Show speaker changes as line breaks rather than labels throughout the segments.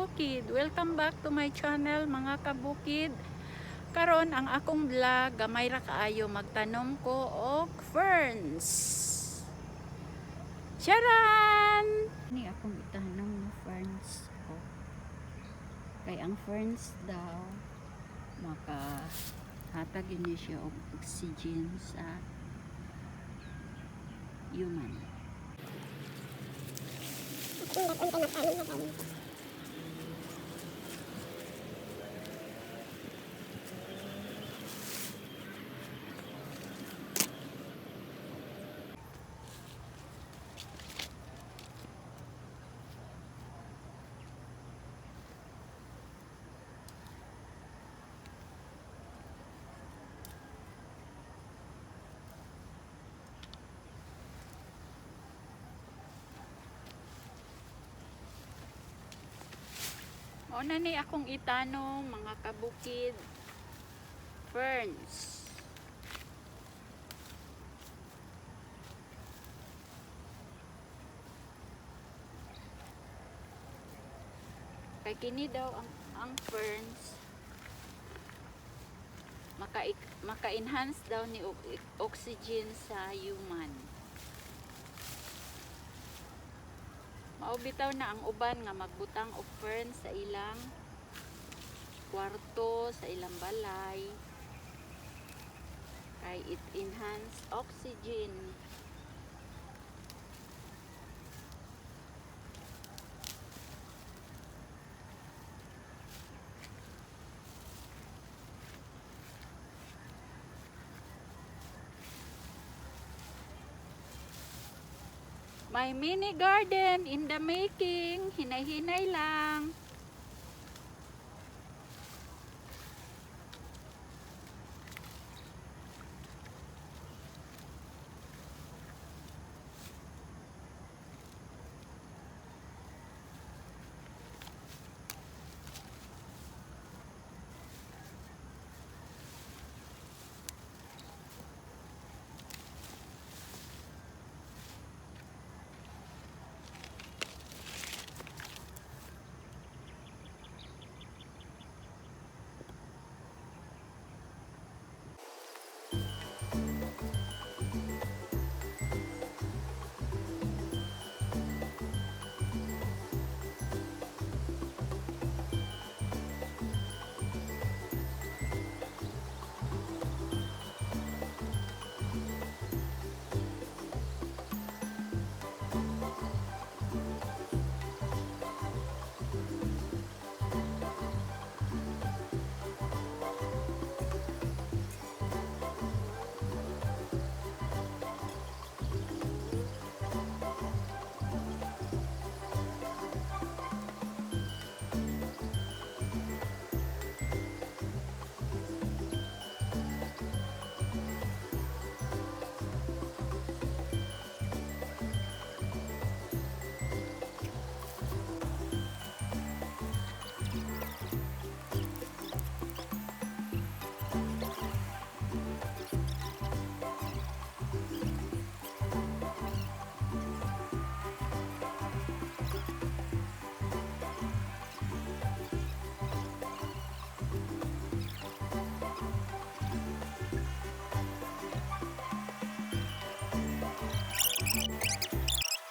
Kabukid. Welcome back to my channel, mga kabukid. Karon ang akong vlog gamay ra kaayo, magtanom ko og ferns. Charan! Ni akong itanom na ferns ko. Kay ang ferns daw maka hatag ini siya og oxygen sa human. Mao na ni akong itanom, mga kabukid. Ferns. Kay kini daw ang ferns maka-enhance daw ni oxygen sa human. Mao bitaw na ang uban nga magbutang og fern sa ilang kwarto, sa ilang balay. Kay it enhance oxygen. My mini garden in the making. Hinay-hinay lang.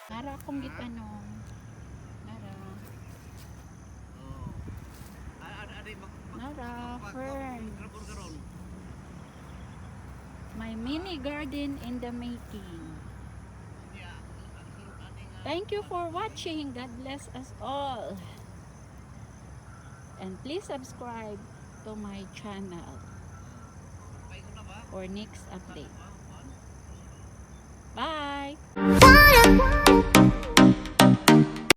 Nara akong gitanom. Nara.
Oh.
Nara, ferns. My mini garden in the making. Thank you for watching. God bless us all. And please subscribe to my channel for next update. Bye!
Bye.